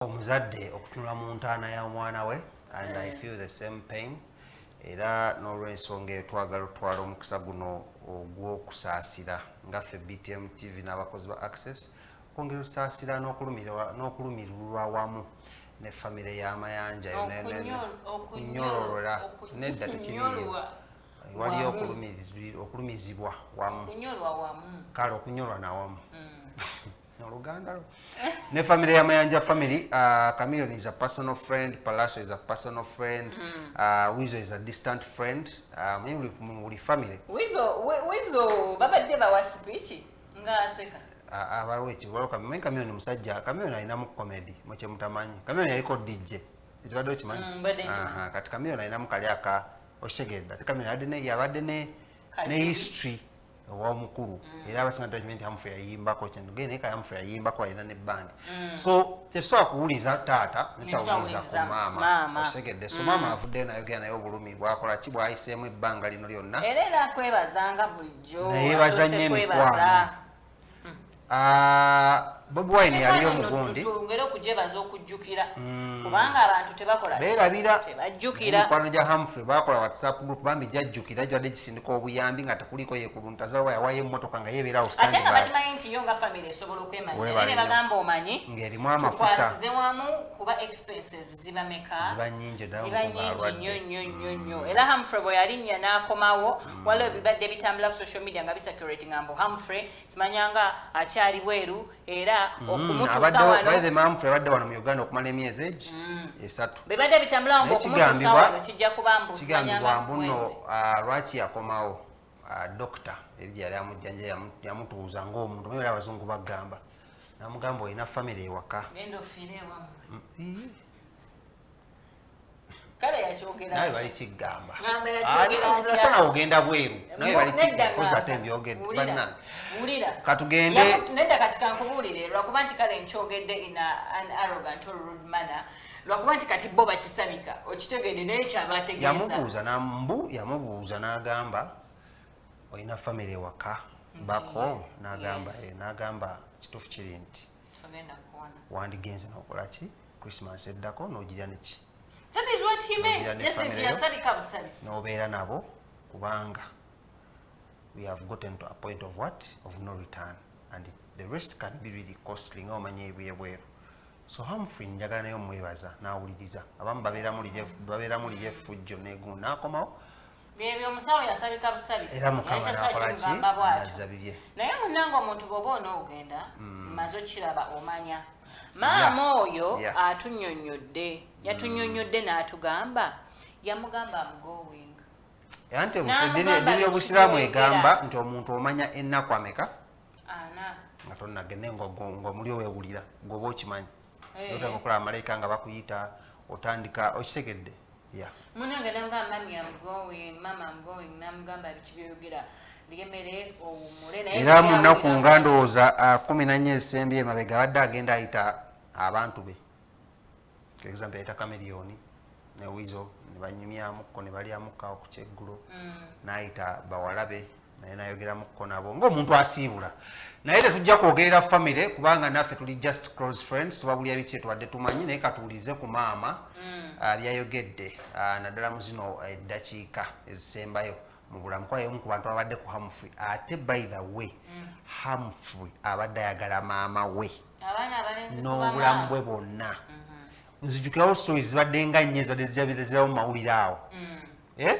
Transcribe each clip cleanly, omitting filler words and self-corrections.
Omuzadde okutunula mu ntaana ya mwana we, and I feel the same pain. Era n'olwensonga eyo twagala otwala omukisa guno ogw'okusaasira nga ffe BTM TV n'abakozi ba Access, okwongera okusaasira n'okulumirirwa wamu ne famire y'Amayanja. Okunyolora nedda, tekiriyo. Waliyo okulumizibwa wamu, kale okunyolwa nawamu oluganda lwo ne famire ya Mayanja family. Chameleon is a personal friend, Palaso is a personal friend, Weasel is a distant friend. Buli family. Weasel babadde bawa speech nga aseka. Abaliwo ekiwalo. Chameleon musajja, Chameleon alinamu comedy mukyemutamanyi. Chameleon yaliko DJ, ekibadde okimanyi? Kati Chameleon alinamu kali aka, okitegedde? Ate Chameleon yabadde ne history ow'omukulu, era abasinga takimanyi nti Humphrey yayimbako kyendugende, naye ka Humphrey yayimbako, alina ne band. So tetusobola kuwuliza taata netawuliza ku maama, okitegedde? So maama avuddeyo nayogera naye obulumi bwakola ki, bwayiseemu ebbanga lino lyonna. Era era akwebazanga bulijjo. Nayebaza nnyo emikwano. Bobi Wine yaliyo omugundi. Twongere okugyebaza okujjukira, kubanga abantu tebakola, beerabira, tebajjukira. Emikwano gya Humphrey bakola WhatsApp group, bambi jajjukira, gibadde gisindika obuyambi nga tekuliko yekuluntazawa, yawayo emmotoka nga yebeerawo. Ate nga bakimanyi nti yo nga family esobola okwemanya, naye ne bagamba, omanyi, ng'erimu amafuta, tukwasize wamu kuba expenses ziba meka? Ziba nnyingi ddala. Ziba nnyingi nnyo nnyo nnyo nnyo. Era Humphrey bwe yalinnya n'akomawo, waliwo bibadde bitambula ku social media nga bicirculating mbu Humphrey simanyanga akyali bweru, era okumutuusa wano. Humphrey abadde wano mu Uganda okumala emyezi egi 3. Bibadde bitambula mbu okumutuusa wano kijja kuba mbu kigambibwa mbu nno lwaki yakomawo, dokita eri gye yali amujjanja yamutuuza ng'omuntu era abazungu bagamba, namugamba, "Olina famire ewaka." Genda ofiire ewammwe. Kale yakyogera. Nawe bali kigamba. Ngamba yakyogera atya? Sana ogenda bweru nawe bali Nedda, kigamba ate ngamba. Mbyogedde. Wulira, bannange, wulira. Katugende. Nedda, kati kankubuulire, lwakuba nti kale nkyogedde in an arrogant or rude manner, lwakuba nti kati bo bakisabika, okitegedde? Naye kyaba ategeeza, yamubuuza nambu yamubuuza n'agamba, "Olina famire ewaka bako?" N'agamba, n'agamba, "Kituufu kiri nti Togenda kuwona. Wandigenze n'okola ki Christmas eddako n'ogirya neki." That is what he meant. N'ogira ne Just nti family yo. yasabika busabisi. N'obeera nabo, kubanga we have gotten to a point of what, of no return, and the rest can be really costly nga omanya ebwebweru. So Humphrey njagala naye omwebaza n'awuliriza abamu babeeramu liri effujjo negundi, n'akomawo. Byebyo, omusawo yasabika busabisi. Era Mukama Yali tasobola n'akola ki? kimugamba bw'atyo. Nazza bibye. Naye munnange, omuntu bw'oba onoogenda maze okiraba, omanya maama oyo atunnyonnyodde, yatunnyonnyodde n'atugamba, yamugamba, "Am going." Era nti N'amugamba eddiini y'Obusiraamu biki egamba by'oyogera. nti omuntu omanya ennaku ameka 40. nga tonnagende, ng'omuli oweewulira gweoba okimanyi. Otandika okulaba malayika nga bakuyita, otandika, okitegedde? Ya. Munange namugamba, "Mami, am going, mama, am going." Namugamba, "Biki byoyogera? Lyemere owummule." Naye Era mu nnaku yawulira nga ndowooza 14 ezisembye emabega, abadde agenda ayita abantu be. For example, yayita Chameleone ne Weasel ne banyumyamukko ne balyamukko awo ku kyeggulo, n'ayita bawala be naye nayogeramukko nabo ng'omuntu asiibula. Naye tetujja kwogerera famire kubanga naffe tuli just close friends, tubabulya biki tubadde tumanyi. Naye katuwulize ku maama byayogedde, naddala mu zino eddakiika ezisembayo mu bulamu, kuba y'omu ku bantu abadde ku Humphrey. Ate by the way, Humphrey abadde ayagala maama we abaana abalenzi kuba n'obulamu maama. bwe bwonna. Nzijukirawo stories zibadde nga nnyo ezibadde zijabira mu mawulire awo, eh?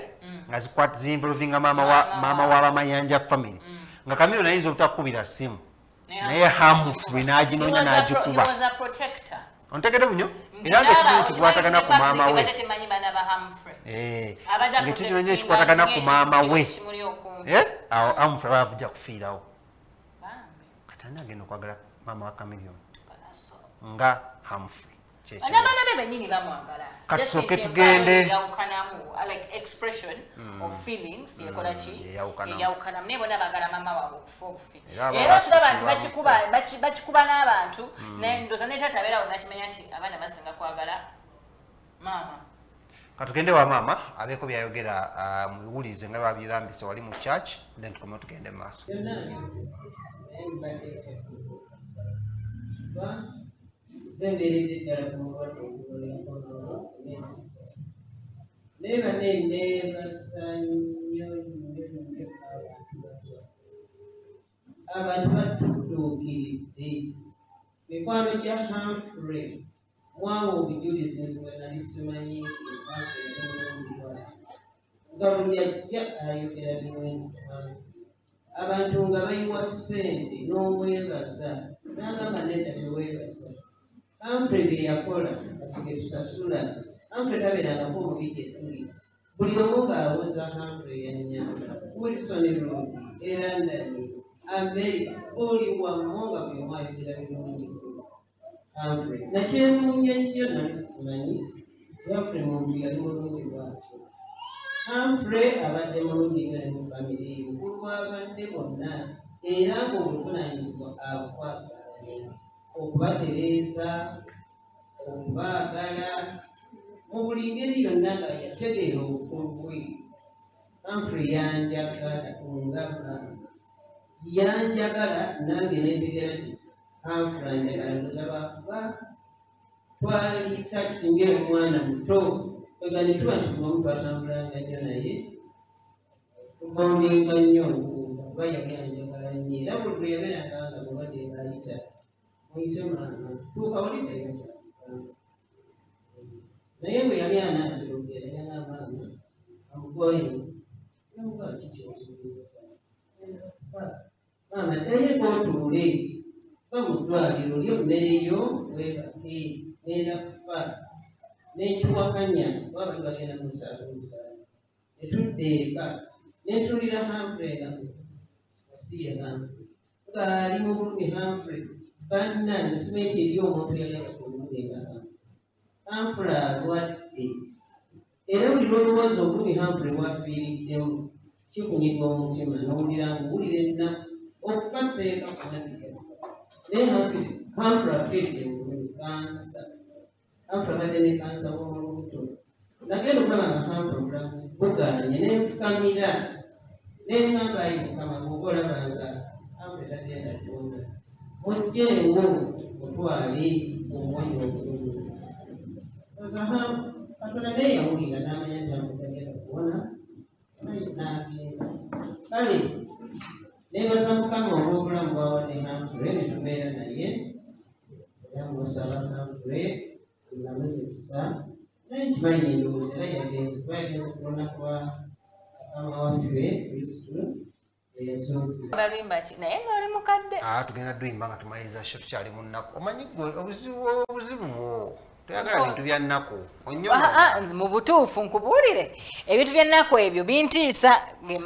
Nga zikwata zinvolvinga maama wa maama w'Abamayanja family, nga Chameleone ayinza obutakubira simu, naye Humphrey n'aginoonya n'agikuba. He was a protector. Ontegedde bunyo? Era nga ekizibu kikwatagana ku maama we. Kibadde temanyi baana ba Humphrey. Eh, Abadde ng'ekintu kyonna aprotectinga ekikwatagana nnyo ku maama ekintu we, kimuli okumpi. Eh, awo Humphrey aba avujja kufiirawo. Bambi, Kati ani agenda okwagala maama wa Chameleone Palaso. nga Humphrey? N'abaana be bennyini bamwagala. Kati Just tusooke nti tugende. enfaanana eyawukanamu, like expression of feelings yekola ki? Eyawukanamu. Eyawukanamu, naye bonna baagala maama waabwe okufa obufi. Era aba Era okiraba nti basusulwamu. bakikuba n'abantu, naye ndowooza ne taata abeerawo nakimanya nti abaana basinga kwagala maama. Katugende wa maama abeeko byayogera, mubiwulirize nga babirambise wali mu church, then tukome tugende mu maaso. Byonna naye mbadde kuba Nze mbeeredde ddala ku mulwadde okuva yakomawo emyezi 3. Naye banne, neebaza nnyo nnyo nnyo abantu batwa, abantu batudduukiridde. Mikwano gya Humphrey, mwawa obujulizi nze bwe nali simanyi nti Humphrey yali mulungi bw'atyo, nga buli ajja ayogera birungi ku Humphrey. Abantu nga bayiwa ssente n'omwebaza, n'agamba, "Nedda, teweebaza. Humphrey bye yakola kati ge tusasula. Humphrey tabeerangako mubi gye tuli." Buli omu ng'awoza Humphrey yannyamba. Wilson Road e London, America, buli wamu nga buli omu ayogera birungi Humphrey. Nakyewuunya nnyo, nali sikimanyi nti Humphrey muntu yali mulungi bw'atyo. Humphrey abadde mulungi nnyo ne mu famire ye, mukulu w'abanne bonna, era ng'obuvunaanyizibwa abukwasaganya okubatereeza, okubaagala mu buli ngeri yonna, nga yategeera obukulu bwe. Humphrey yanjagala nga maama, yanjagala, nange nentegeera nti Humphrey anjagala. Ndoza lwakuba twali takiti ng'omwana muto, ega ne tuba nti buli omu twatambulanga nnyo naye, tubondinga nnyo. Ndowooza kuba yali anjagala nnyo, era buli lwe yabeeranga nga mulwadde ng'ayita, "Muyite maama." Tuuka wali talina kyakugamba, naye bwe yali anaatera okugenda yagamba, "Maama, I'm going." Namugamba, "Kiki okitegeeza?" "Maama, ddayo otuule, va mu ddwaliro, olye emmere yo, weebake, ngenda kufa." N'ekiwakanya kuba bali bagenda musaala omusaayi. Ne tudda eka, ne ntuulira Humphrey nga wasiiya Humphrey ng'ali mu bulumi. Humphrey bannange, simanyi nti eri omuntu yali abadde obulumi nga Humphrey. Humphrey alwadde, era buli lw'olowooza obulumi Humphrey bw'afiiriddemu kikunyiga omutima, n'owulira ng'owulira ennaku. Okufa tteeka kunabirya, naye Humphrey afiiridde mu bulumi, kansa. Humphrey abadde ne kansa w'olubuto. Nagenda okulaba nga Humphrey obulamu bugaanye, nenfukamira neŋŋamba, "Ayi Mukama, bw'oba olaba nga Humphrey tagenda kuwona, mugjeewo mutwale omuwonye obulumi." Katonda naye yawulira n'amanya nti Humphrey tagenda kuwona, n'agenda. Kale neebaza Mukama olw'obulamu bwawadde Humphrey ne tubeera naye, era musaba Humphrey ngamuze kisa. Naye nkimanyi, endowooza era yagenze kuba yagenze ku lunaku lwa Mukama waffe Kristo eyazuukira. Baluyimba ki naye ng'oli mukadde? Ah, tugenda duyimba nga tumaliriza show, tukyali mu nnaku. Omanyi gwe obuzibu bwo toyagala bintu bya nnaku. Ah, ah, mu butuufu nkubuulire, ebintu by'ennaku ebyo bintiisa.